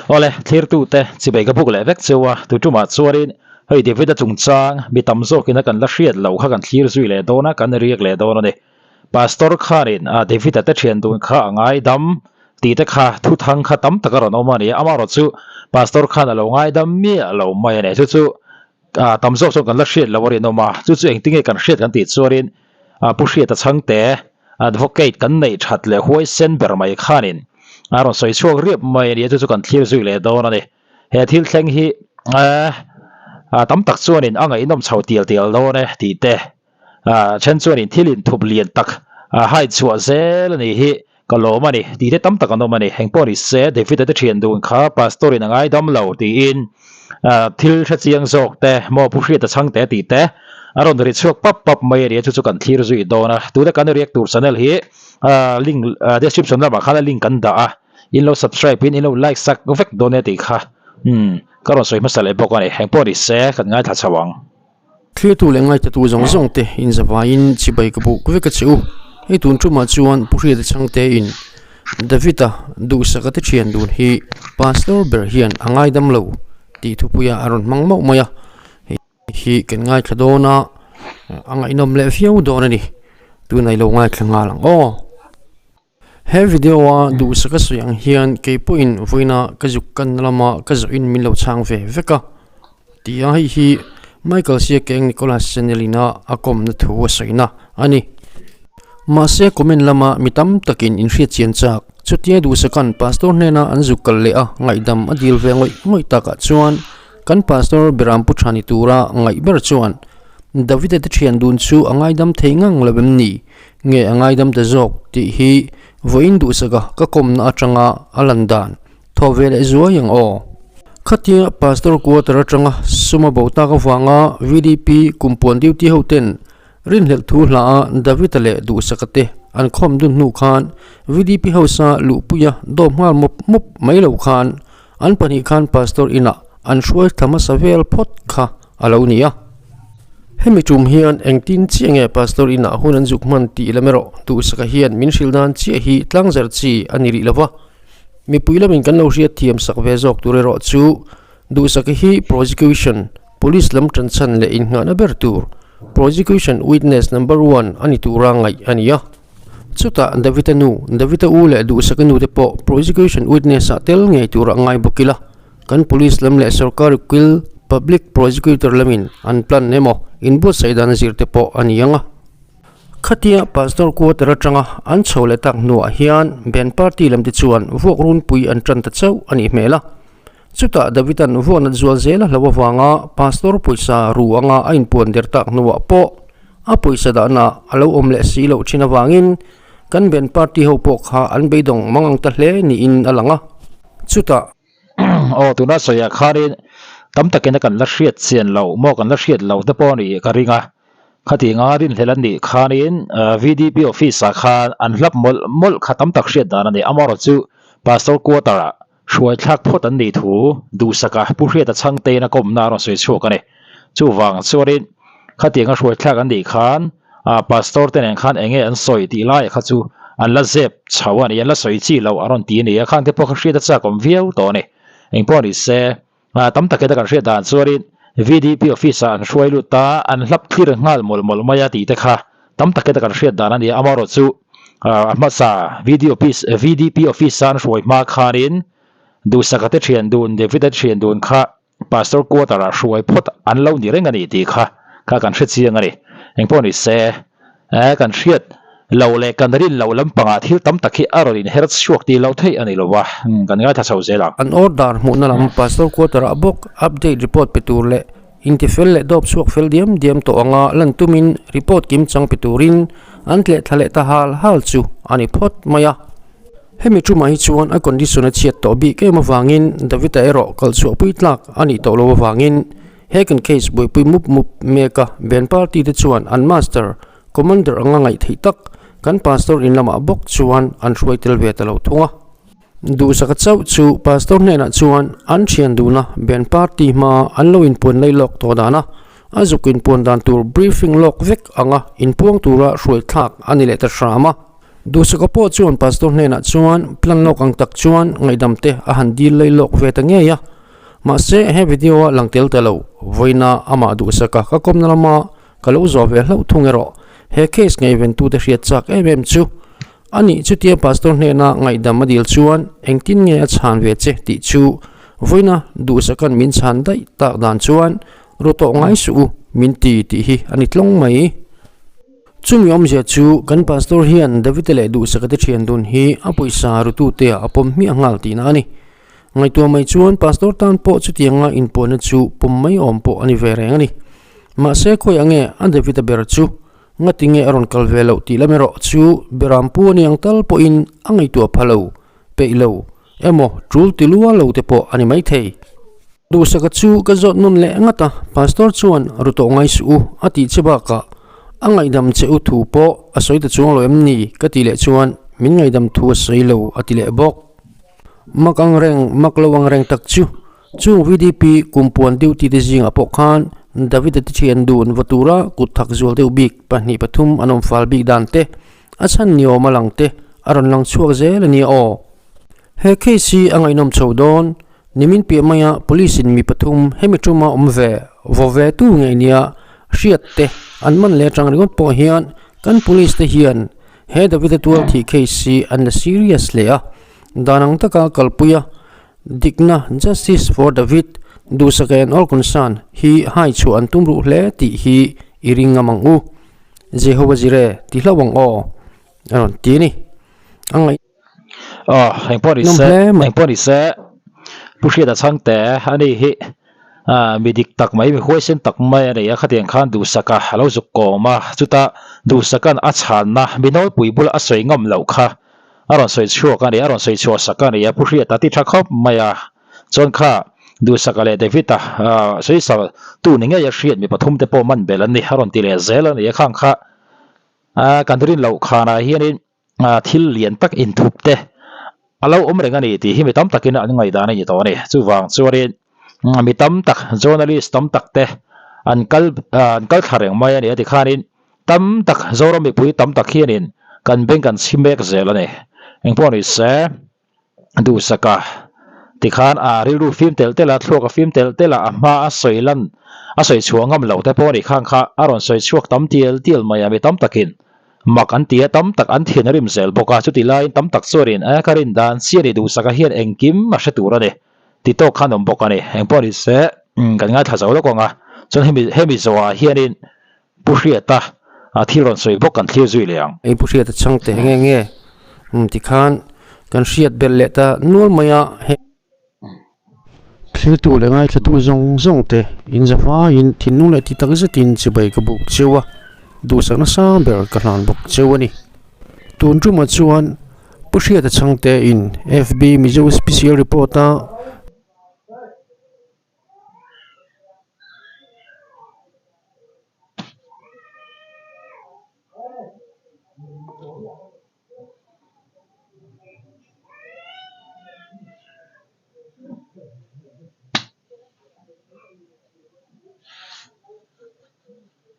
Awle, thlirtute chibei ka buk leh vek cheu a, tu tumah chuanin hei David-a chungchang mi tam zawkina kan la hriat loh kha kan thlir zui leh dawn a, kan riak leh dawn a ni. Pastor khanin David-a te thian dun kha a ngaidam tih te kha thuthang kha tam tak a rawn awm a ni. Amaherawh chu Pastor khan a lo ngaidam miah lo mai a ni. Chu chu tam zawk chuan kan la hriat loh a rinawm a, chu chu engtinge kan hriat kan tih chuanin Pu Hriata Chhangte Advocate kan neih that leh huaisen ber mai khanin a rawn sawi chhuak riap mai a ni a, chu chu kan thlir zui leh dawn a ni. He thil thleng hi tam tak chuanin a ngaihnawm chho tial tial dawn e tih te then chuanin thil inthup lian tak hai chhuah zel a nih hi ka lawm a ni tih te tam tak an awm a ni. Engpawh ni se David-a te thian dun kha Pastor in a ngaidam lo tiin thil hre chiang zawk te maw Pu Hriata Chhangte tih te a rawn ri chhuak pap pap mai a ni a, chu chu kan thlir zui dawn a. Tuna kan react tur channel hi link description lamah khan a link kan dah a, in lo subscribe in in lo like sak vek dawn e tih kha ka rawn sawi hmasa leh bawk a ni. Engpawh ni se kan ngaithla chho ang. Thliatu leh ngaitatu zawng zawng te inzavaiin chibai ka buk vek a che u. Hei tun tumah chuan Pu Hriata Chhangte in David-a duhsaka te thian dun hi Pastor ber hian a ngaidam lo tih thupuia a rawn hmang mauh mai a. Hei hi kan ngaithla dawn a, a ngaihnawm leh viau dawn a ni. Tunah i lo ngaithla nghal ang aw. He video a duhsak a sawi ang hian kei pawhin vawiina ka zuk kanna lama ka zawhin min lo chhang ve vek a ti a, hei hi Michael Siakeng Nicholas channel ina a kawmna thu a sawina a ni. Mahse comment lama mi tam takin inhriat chian chak chutia duhsakan pastor hnena an zuk kal leh a ngaihdam a dil ve ngawih ngawih takah chuan kan pastor Berampu Thani tura ngaih ber chuan Davida te thian dun chu a ngaidam thei ngang lo em ni? Nge a ngaidam ta zawk tih hi vawiin duhsaka ka kawmna atanga a lan dan thaw ve leh zuai ang aw. Khatia Pastor Quarter atanga suma bo tak avanga VDP kumpuan duty ho ten rinhlelh thu hla a David-a leh duhsaka te an khawm dun hnu khan VDP house-a luhpuia dawp nghal mawp mawp mai lo khan an pahnih khan Pastor inah an hruai thla hmasa vel phawt kha a lo ni a. Hemi tum hian engtin chiah nge Pastor inah hun an zuk hman tih lam erawh duhsaka hian min hrilh dan chiah hi tlangzar chi a ni rih lo va. Mipui lamin kan lo hriat thiam sak ve zawk tur erawh chu duhsaka hi Prosecution, Police lam tanchhan leh innghahna ber tur Prosecution Witness Number One a ni tura ngaih a ni a. Chutah David-a nu, David-a u leh duhsaka nu te pawh Prosecution Witness-ah tel ngei tura ngai bawk ila. Kan police lam leh sorkar ukil, public prosecutor lamin an plan emaw inbuatsaih dan a zir te pawh a ni ang a. Khatia pastor quarter atanga an chho leh tak hnuah hian band party lam te chuan vuak runpui an tan ta chauh a nih hmel a. Chutah David-a'n vuaknat zual zel a hlo avanga pastor pawisa ru anga a inpuan der tak hnuah pawh a pawisa dahna a lo awm leh si loh thin avangin kan band party ho pawh kha an beidawng mang ang ta hle niin a lang a. Chutah. Aw tuna sawiah khanin tam takin a kan la hriat chian loh maw kan la hriat loh te pawh a nih ka ring a, khatianga rinhlelh an nih khanin VDP office ah khan an hlap mawlh mawlh kha tam tak hriat dan a ni. Amaherawhchu chu Pastor quarter ah hruai thlak phawt an nih thu duhsaka Pu Hriata Chhangtein a kawmna a rawn sawi chhuak a ni. Chuvang chuanin khatianga hruai thlak an nih khan Pastor te nen khan enge an sawi tih laiah kha chu an la zep chho a ni, an la sawi chi loh a rawn ti a ni a, khang te pawh kha hriat a chak awm viau tawh a ni. Engpawh ni se, tam takin a kan hriat dan chuanin VDP office ah an hruai lut ta, an hlap thlir nghal mawlh mawlh mai a tih te kha tam takin a kan hriat dan a ni a, amaherawhchu a hmasa VDP office a an hruai hma khanin Duhsaka te thian dun, David-a thian dun kha Pastor quarter ah hruai phawt an lo ni reng a ni tih kha kha kan hre chiang a ni. Engpawh ni se, eh kan hriat lo leh kan rin loh lampangah thil tam tak hi a rawn inher chhuak tih loh theih a ni lo va, kan ngaithla chho zel ang. An order hmuhna lam Pastor quarter ah bawk update report pe tur leh intifel leh dawp chhuak fel diam diam tawh anga lan tumin report kim chang pe turin an tleh thla leh ta hal hal chu a ni phawt mai a. Hemi tumah hi chuan a condition a chhiat tawh bik em avangin David-a erawh kal chhuahpui tlak a nih tawh loh avangin he kan case buaipui mup mup mek a, Ben party te chuan an master, commander anga ngaih theih tak kan pastor in lamah bawk chuan an hruai tel ve ta lo thung a. Duhsaka chauh chu pastor hnenah chuan an thian duna Ben party hma an lo inpuan lei lawk tawh dan a, a zuk inpuan dan tur briefing lawk vek anga inpuang tura hruai thlak a ni leh ta hram a. Duhsaka pawh chuan pastor hnenah chuan plan lawk ang tak chuan ngaihdam te a han dil lei lawk ve ta ngei a. Mahse he video a lang tel ta lo, vawiina amah duhsaka ka kawmna lama ka lo zawh ve hlauh thung erawh he case ngaihventute hriat chak em em chu a nih. Chutia pastor hnena ngaihdam a dil chuan engtin nge a chhan ve che tih chu vawiina duhsaka'n min chhan daih tak dan chuan ru tawh ngai suh u min ti tih hi a ni tlawng mai. Chumi awmzia chu kan pastor hian David-a leh duhsaka te thian dun hi a pawisa rutute ah a pawm hmiah nghal tihna a ni. Ngaihtuah mai chuan pastor tan pawh chutianga inpuanna chu pawm mai awm pawh a ni ve reng a ni. Mahse khawi ange a David-a ber chu ngati nge a rawn kal ve loh tih lam erawh chu Berampu a ni ang tal pawhin a ngaihtuah pha lo, peih lo, emaw tul ti lua lo te pawh a ni maithei. Duhsaka chu ka zawt nawn leh ngat a, Pastor chuan ru tawh ngai suh u a tih che bakah a ngaihdam che u thu pawh a sawi ta chuang lo em ni ka tih leh chuan min ngaihdam thu a sawi lo a ti leh bawk. Mak ang reng, mak lo ang reng tak chu chung VDP kumpuan duty te zingah pawh khan David-a te thian dun va tura kut thak zual deuh bik pahnih pathum an awm fal bik dan te a chhan ni awm a lang te a rawn lang chhuak zel a nia aw. He case hi a ngaihnawm chho dawn. Nimin piah maia police in mi pathum hemi tuma awm ve vaw ve tu ngei nia hriat te an man leh atang ringawt pawh hian kan police te hian he David-a tual thih case hi an la serious hle a. Dan ang taka kalpui a dikna Justice for David duhsak and all concern hi hai chhuah an tum ruh hle tih hi i ring ngam ang u. Jehovah Jireh ti hlauh ang aw a rawn ti a ni. A ngaih. Aw engpawh ni se engpawh ni se Pu Hriata Chhangte a ni hi ah mi dik tak mai mi huaisen tak mai a ni a khatiang khan duhsaka a lo zuk kawm a chutah duhsaka'n a chhanna mi nawlpui bula a sawi ngam loh kha a rawn sawi chhuak a ni a rawn sawi chhuah sak a ni a Pu Hriata ti tha khawp mai a chuan kha duhsaka leh David-a ah sawi sa tu ni ngei a hriat mi pathum te pawh man belh an ni a rawn ti leh zel a ni a khang kha ah kan rin loh khanah hianin thil lian tak inthup te a lo awm reng a ni tih hi mi tam takin an ngaihdan a ni tawh a ni. Chuvang chuanin mi tam tak journalist tam tak te an kal an kal thla reng mai a ni a tikhanin tam tak Zoram mipui tam tak hianin kan beng kan chhi mek zel a ni. Engpawh ni se duhsaka tikhan a rilru fim tel tel a thluak a fim tel tel a a hma a sawi lan a sawi chhuah ngam lo te pawh a nih khang kha a rawn sawi chhuak tam tial tial mai a mi tam takin mak an ti a tam tak an thin a rim zel bawk a chuti laiin tam tak chuanin a ka rin dan chian i duhsaka hian engkim a hre tur a ni ti tawk khan awm bawk a ni engpawh ni se kan ngaithla zo lawk ang a chuan hemi hemi zawhah hianin Pu Hriata a thil rawn sawi bawk kan thlir zui leh ang. Pu Hriata chhang teh nge nge tikhan kan hriat belh leh ta nual mai a he. Thiltu leh ngaithlatu zawng zawng te in za faiin thinlung leh ti tak zetin chibai ka buk cheu a, duhsakna sang ber ka hlan bawk cheu a ni. Tun tumah chuan Pu Hriata chhangte in FB Mizo Special Report a.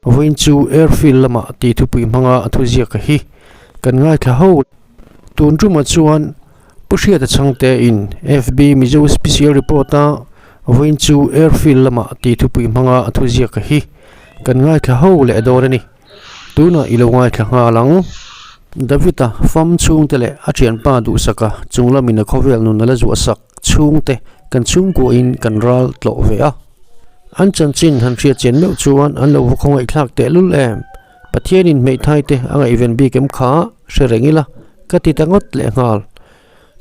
Vawiin chu airfield lamah tih thupui hmanga a thuziak hi kan ngaithla ho. Tun tumah chuan Pu Hriata Chhangte in FB Mizo Special Report a vawiin chu airfield lamah tih thupui hmanga a thuziak hi kan ngaithla ho leh dawn a ni. Tunah i lo ngaithla nghal ang. David-a fam chhungte leh a thianpa duhsaka chung lamin a khawvel nun a la zuah sak chhungte kan chhungkuahin kan ral tlawh ve a. An chanchin han hriat chian meuh chuan an lo va khawngaihthlak tehlul em? Pathianin hmeithai te a ngaihven bik em kha hre reng ila ka ti ta ngawt leh nghal.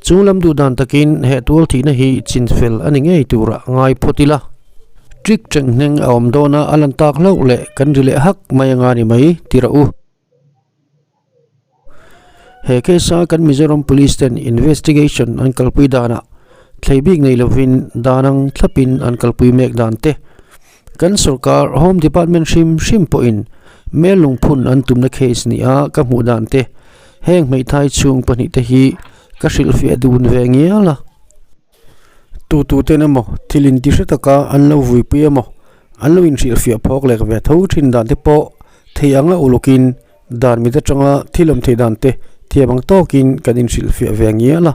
Chung lam duh dan takin he tual thihna hi chinfel a ni ngei turah ngai phawt ila. Trick teng hneng a awm dawn a, a lan tak hlauh leh kan ri leh hak mai anga ni mai ti rawh u. He case a kan Mizoram Police ten investigation an kalpui danah thlei bik nei lovin dan ang thlapin an kalpui mek dan te Kan sorkar Home Department hrim hrim pawhin mel lungphun an tumna case ni a ka hmuh dan te heng hmeithai chhung pahnih te hi ka hrilhfiah dun ve ngial a. Tu tu ten emaw thil inti hre taka an lo vuipui emaw an lo inhrilhfiah phawk lek ve tho thin dan te pawh thei anga ulukin dan mit atanga thil awm theih dan te. Thiam ang tawkin kan inhrilhfiah ve ngial a.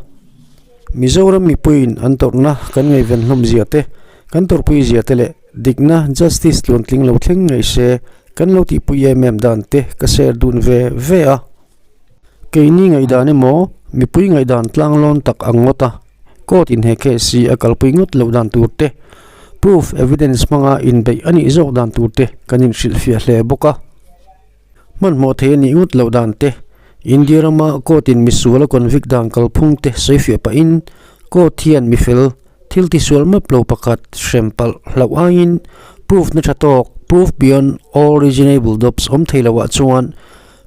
Mizoram mipuiin an tawrhna kan ngaihven hlawm zia te, kan tawrhpui zia te leh dikna, justice, tluantling lo thleng ngei se kan lo tihpui em em dan te ka share dun ve ve a. Keini ngaihdan emaw, mipui ngaihdan tlanglawn tak ang ngawt a, court in he case hi a kalpui ngawt loh dan tur te, proof evidence hmanga inbeih a nih zawk dan tur te kan inhrilhfiah hle bawk a. Hmanhmawh thei a nih ngawt loh dan te, India rama court in misual a convict dan kalphung te sawifiah pahin court hian mifel thil tisual map lo pakhat hrem palh hlauh aiin proof na tha tawk, proof beyond all reasonable doubts, awm thei loh ah chuan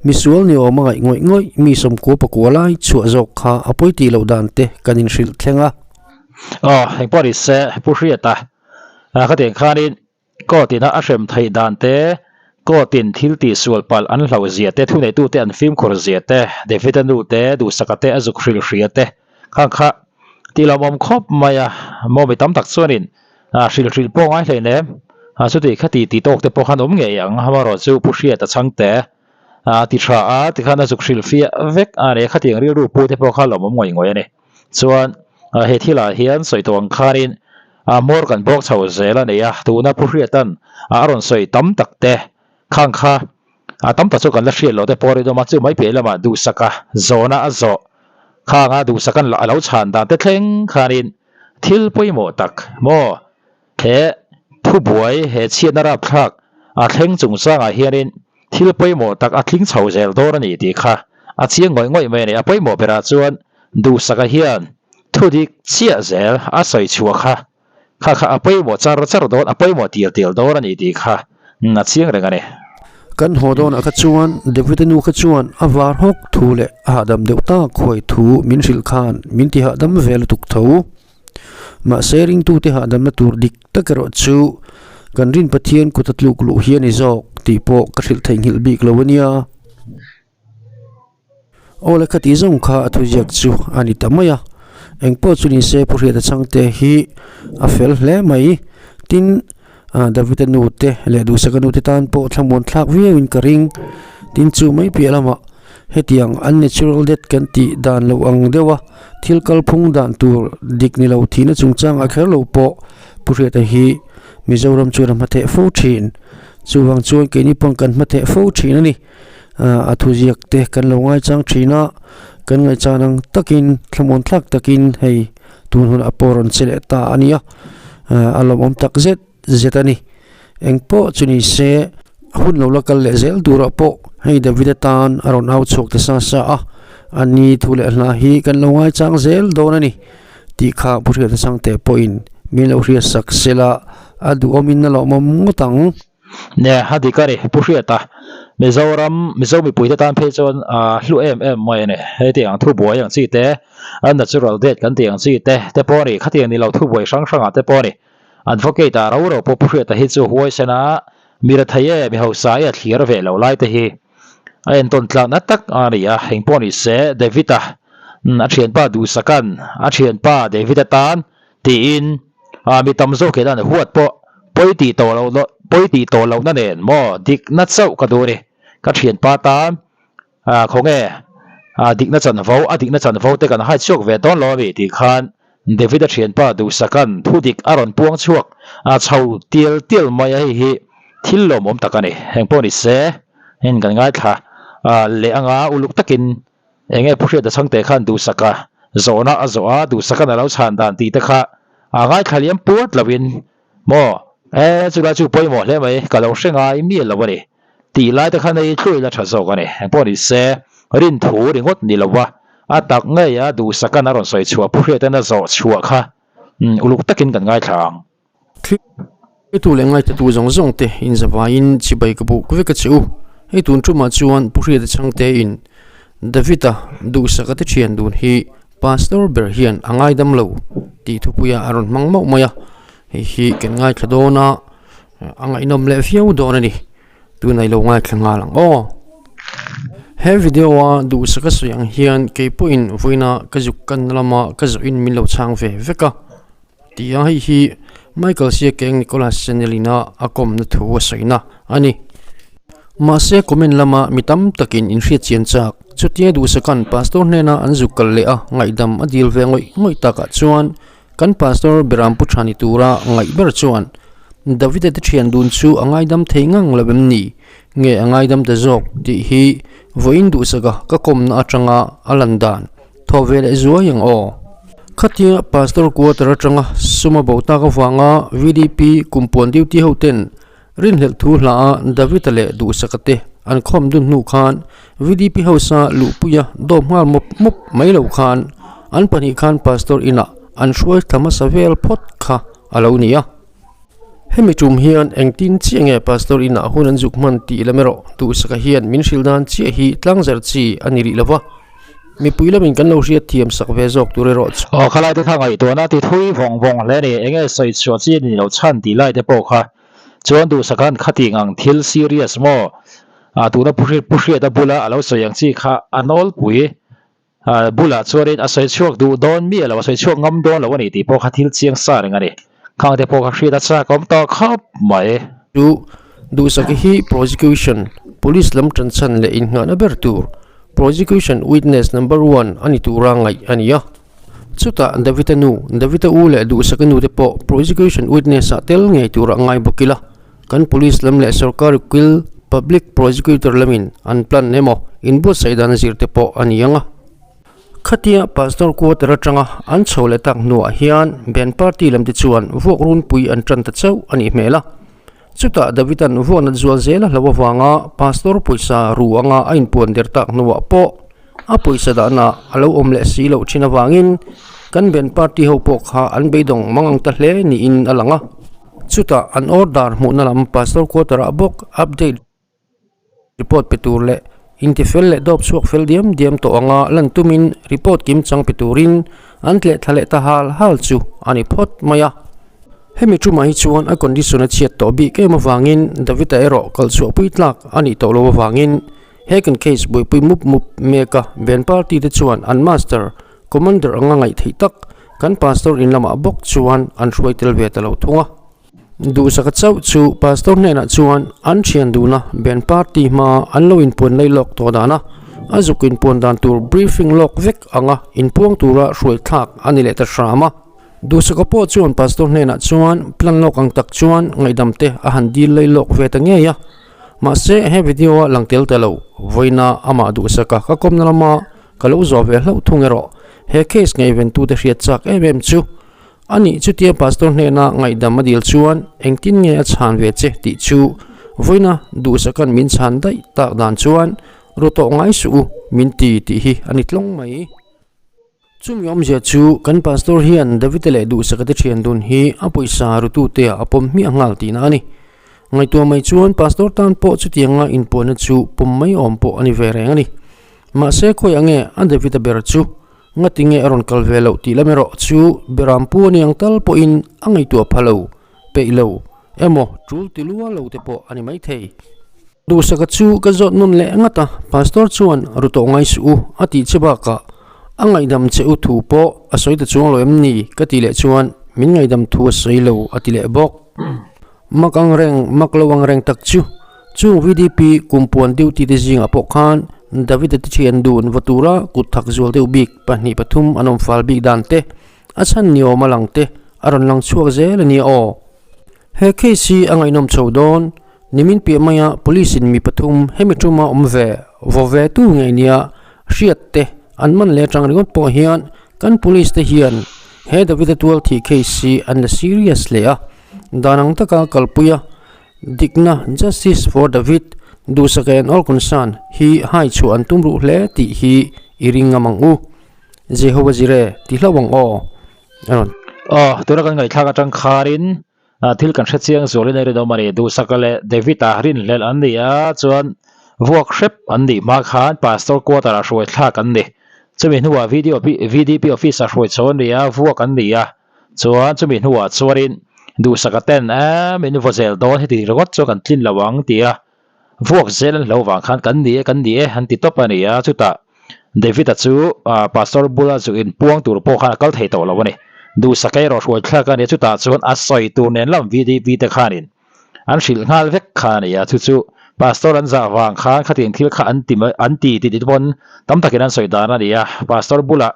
misual ni awm a ngaih ngawih ngawih mi sawmkua pakua lai chhuah zawk kha a pawi tih loh dan te kan inhrilh thleng a. Aw, engpawh ni se, Pu Hriata, khatiang khanin Court ina a hrem theih dan te, court in thil tih sual palh an hlauh zia te, thuneitute an fimkhur zia te, David-a nu te, Duhsaka te a zuk hrilh hria te khang kha tih lawmawm khawp mai a, maw mi tam tak chuanin hrilh hrilh pawh ngai hlein em, chuti kha ti ti tawk te pawh khan awm ngei ang, amaherawhchu Pu Hriata chhangte ti tha a tikhan a zuk hrilh fiah vek a ni, khatiang rilru pu te pawh kha lawmawm ngawih ngawih a ni. Chuan he thilah hian sawi tawh ang khanin hmawr kan bawk chho zel a ni a, tuna Pu Hriatan a rawn sawi tam tak te khang kha tam tak chu kan la hriat loh te pawh a rinawm a, chu mai piah lamah duhsaka zawhna a zawh khanga duhsakan a lo chhan dan te thleng khanin thil pawimawh tak maw he thubuai he chhiatna rapthlak a thleng chungchangah hianin thil pawimawh tak a tling chho zel dawn a ni tih kha a chiang ngawih ngawih mai a ni. A pawimawh berah chuan Duhsaka hian thu dik chiah zel a sawi chhuah kha kha kha a pawimawh char char dawn, a pawimawh tial tial dawn a ni tih kha a chiang reng a ni. Kan haw dawnah kha chuan David-a nu kha chuan a var hawk thu leh a hahdam deuh tak huai thu min hrilh khan min ti hahdam ve lutuk tho. Mahse ringtute hahdamna tur dik tak erawh chu kan rin Pathian kut a tluk luh hi a ni zawk tih pawh ka hrilh theihnghilh bik lo a nia. Aw le khati zawng kha a thuziak chu a ni ta mai a, engpawh chu ni se Pu Hriata Chhangte hi a fel hle mai. Tin, David-a nu te leh Duhsaka nu te tan pawh thlamuan thlak viauin ka ring. Tin, chu mai piah lamah hetiang unnatural death kan tih dan loh ang deuha thil kalphung dan tur dik ni lo thihna chungchangah kher lo pawh Pu Hriata hi Mizoram chuan a hmatheh fo thin. Chuvang chuan keini pawh kan hmatheh fo thin a ni. A thuziak te kan lo ngaichang thin a, kan ngaihchan ang takin thlamuan thlak takin hei tun hunah pawh rawn che leh ta a nia, a lawmawm tak zet zet a ni. Engpawh chu ni se hun lo la kal leh zel turah pawh hei David atan a rawn au chhuak ta sa sa a, a ni thu leh hla hi kan lo ngaichang zel dawn a ni tih kha Pu Hriata Changte pawhin min lo hriatsak sela a duhawmin a lawmawm ngawt ang. Nia, a dik a ni, Pu Hriata. Mizoram, Mizo mipuite tan phei chuan a hlu em em mai a ni. Heti ang thubuai ang chi te, a natural death kan tih ang chi te te pawh a ni. Khatiang ni lo thubuai hrang hrangah te pawh a ni. Advocate ah ro ro pawh Pu Hriata hi chu huaisen a, mi rethei e, mi hausa e a thlir ve lo lai te hi a entawn tlakna tak a ni a. Eng pawh ni se, David-a, a thianpa Duhsaka'n a thianpa David-a tan Tiin mi tam zawk hian an huat pawh pawi tih tawh loh pawi tih tawh lohna nen maw dikna chauh ka duh a ni. Ka thianpa tan khawnge dikna chanvo a dikna chanvo te kan hai chhuak ve dawn lo a mi tih khan David-a thianpa Duhsaka'n thu dik a rawn puang chhuak chho tial tial mai a hei hi thil lawmawm tak a ni. Eng pawh ni se heng kan ngaithla leh anga uluk takin Eng nge Pu Hriata Chhangte khan Duhsaka zawhna a zawh a, Duhsaka'n a lo chhan dan tih te kha a ngaithla liam puat loin maw? E, chulai chu pawimawh hle mai, ka lo hre ngai mial lo a ni. Tih lai te khan ei tluih la tha zawk a ni. Engpawh ni se, rinthu ringawt ni lo va, a tak ngei a Duhsaka'n a rawn sawi chhuah Pu Hriata'n a zawh chhuah kha uluk takin kan ngaithla ang. Thlitu leh ngaithatu zawng zawng te in zavaiin chibai ka buk vek a che u. Hei tun tumah chuan Pu Hriata Chhangte in David-a duhsaka te thian dun hi Pastor ber hian a ngaidam lo tih thupuia a rawn hmang mauh mai a. Hei hi kan ngaithla dawn a, a ngaihnawm leh viau dawn a ni. Tunah i lo ngaithla nghal ang aw. He video a duhsaka sawi ang hian kei pawhin vawiina ka zuk kanna lama ka zawhin min lo chhang ve vek a. Tih a hei hi Michael Siakeng Nicholas Channel-in a a kawmna thu a sawina a ni. Mahse comment lama mi tam takin inhriat chian chak. Chutia Duhsakan Pastor hnena an zuk kal leh a, ngaihdam a dil ve ngawih ngawih takah chuan kan Pastor Beram Pu Thani tura ngaih ber chuan Davida te thian dun chu a ngaidam thei ngang lo em ni? Nge a ngaidam ta zawk tih hi vawiin Duhsaka ka kawmna atanga a lan dan thaw ve leh zuai ang aw. Khatia Pastor quarter atanga suma bo tak avanga VDP kumpuan duty ho ten Rinhlelh thu hla a David-a leh Duhsaka te an khawm dun hnu khan VDP House-a luhpuia dawp nghal mawp mawp mai lo khan an pahnih khan Pastor inah an hruai thla hmasa vel phawt kha a lo ni a. Hemi tum hian engtin chiah nge Pastor inah hun an zuk hman tih lam erawh Duhsaka hian min hrilh dan chiah hi tlangzar chi a ni rih lo va, mipui lamin kan lo hriat thiam sak ve zawk tur erawh chu. Aw khalai te kha ngaihtuahna ti thui vawng vawng hle a ni, enge sawi chhuah chi a ni lo chhan tih lai te pawh kha Chuan duhsakhan khating ang thil serious maw? Ah tuna Pu Pu Hriata bula a lo sawi ang chi kha a nawlpui ah bulah chuanin a sawi chhuak duh dawn miah lo, a sawi chhuak ngam dawn lo a ni tih pawh kha thil chiang sa reng a ni. Khang te pawh kha hriat a chak awm tawh khawp mai. Chu duhsaki hi prosecution, police lam tanchhan leh innghahna ber tur prosecution witness number one a ni tura ngaih a ni a. Chutah Davida nu, Davida u leh Duhsaka nu te pawh prosecution witness ah tel ngei tur a ngai bawk ila, kan police lam leh sorkar ukil, public prosecutor lamin an plan emaw inbuatsaih dan a zir te pawh a ni ang a. Khatia pastor quarter atanga an chho leh tak hnuah hian band party lam te chuan vuak runpui an tan ta chauh a nih hmel a. Chutah Davida'n vuaknat zual zel a hlo avanga pastor pawisa ru anga a inpuan der tak hnuah pawh a pawisa dahna a lo awm leh si loh thin avangin kan band party ho pawh kha an beidawng mang ang ta hle niin a lang a. Chutah an order hmuhna lam pastor quarter ah bawk update report pe tur leh intifel leh dawp chhuak fel diam diam tawh anga lan tumin report kim chang pe turin an tleh thla leh ta hal hal chu a ni phawt mai a. Hemi tumah hi chuan a condition a chhiat tawh bik em avangin David-a erawh kal chhuahpui tlak a nih tawh loh avangin he kan case buaipui mup mup mek a Ben party te chuan an master commander anga ngaih theih tak kan pastor in lamah bawk chuan an hruai tel ve ta lo thung a. Duhsaka chauh chu pastor hnenah chuan an thian duhna Ben party hmaa an lo inpuan lei lawk tawh dan a, a zuk inpuan dan tur briefing lawk vek anga inpuang tura hruai thlak a ni leh ta hram a. Duhsaka pawh chuan pastor hnenah chuan plan lawk ang tak chuan ngaihdam te a han dil lei lawk ve ta ngei a, mahse he video a lang tel ta lo, vawiina amah Duhsaka ka kawmna lama ka lo zawh ve hlauh thung erawh he case ngaihventute hriat chak em em chu A nih chutia pastor hnena ngaihdam a dil chuan engtin nge a chhan ve che tih chu vawiina duhsakan min chhan daih tak dan chuan ru tawh ngai suh u min ti tih hi a ni tlawng mai. Chumi awmzia chu kan pastor hian Davida leh duhsaka te thian dun hi a pawisa rutute ah a pawm hmiah nghal tihna a ni. Ngaihtuah mai chuan pastor tan pawh chutianga inpuanna chu pawm mai awm pawh a ni ve reng a ni. Mahse khawiah nge a Davida ber chu Ngati nge a rawn kal ve loh tih lam erawh chu Berampu a ni ang tal pawhin a ngaihtuah pha lo, peih lo, emaw tul ti lua lo te pawh a ni maithei. Duhsaka chu ka zawt nawn leh ngat a, Pastor chuan ru tawh ngai suh u a tih che bakah a ngaihdam che u thu pawh a sawi ta chuang lo em ni ka tih leh chuan min ngaihdam thu a sawi lo a ti leh bawk. Mak ang reng, mak lo ang reng tak chu Chung VDP kumpuan duty te zingah pawh khan David-a te thian dun va tura kut thak zual deuh bik pahnih pathum an awm fal bik dan te, a chhan ni awm a lang te a rawn lang chhuak zel a nia aw. He case hi a ngaihnawm chho dawn, nimin piah maia police in mi pathum hemi tuma awm ve vaw ve tu ngei nia hriat te an man leh atang ringawt pawh hian kan police te hian he David-a tual thih case hi an la serious hle a, dan ang taka kalpui a Dikna, Justice for David, Duhsaka and all concerned, hi hai chhuah an tum ruh hle tih hi i ring ngam ang u. Jehovah Jireh, ti hlauh ang aw. A rawn. Aw, tuna kan ngaihthlak atang kharin thil kan hre chiang zualin a rinawm a ni. Duhsaka leh David-a rinhlelh an ni a, chuan vuak hrep an nih hma khan Pastor quarter-ah hruai thlak an ni. Chumi hnuah video VDP office-ah hruai chho an ni a, vuak an ni a. Chuan chumi hnuah chuanin duhsaka ten em in vaw zel dawn heti ringawt chu kan tlin lo ang ti a, vuak zel an hlo vang khan kan ni e kan ni e an ti tawp a ni a, chutah David-a chu pastor bula zu in puang tur pawh khan a kal thei tawh lo a ni. Duhsaka erawh hruai thlak a ni a, chutah chuan a sawi tur nen lam VDP te khanin an hrilh nghal vek kha a ni a, chu chu. Pastor an zah vang khan khatiang thil kha an ti an ti tih te pawn tam takin an sawi dan a ni a, Pastor bulah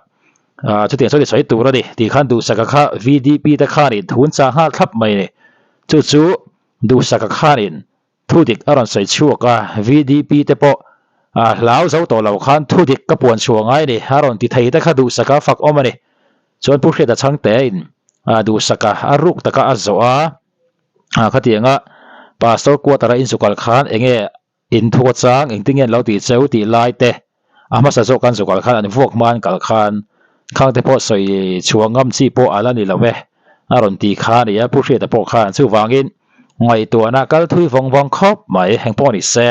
chutiang sawi sawi tur a ni tih khan Duhsaka kha VDP te khanin thun chah nghal thlap mai a ni. Chu chu Duhsaka khanin thu dik a rawn sawi chhuak a, VDP te pawh hlau zo tawh lo khan thu dik ka puan chhuah ngai a ni a rawn ti thei te kha Duhsaka fak awm a ni. Chuan Pu Hriata Chhangtein Duhsaka a ruk taka a zawh a. Ah khatianga pastor quarter a inzukal khan enge inthu a chang engtin nge an lo tih cheu tih lai te a hmasa zawk an zukal khan an vuak hma an kal khan khang te pawh sawi chhuah ngam chi pawh a la ni lo e a rawn ti kha a ni a Pu Hriata pawh khan chuvangin ngaihtuahna kal thui vawng vawng khawp mai eng pawh ni se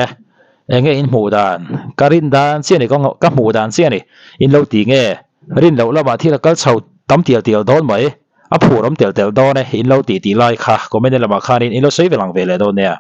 enge in hmuh dan ka rin dan chiah a ni ka hmuh dan chiah a ni in lo ti nge rin loh lamah thil a kal chho tam tial tial dawn mai. A phur awm tel tel dawn e, in lo tih tih lai kha comment lamah khanin in lo sawi ve lang ve leh dawn nia.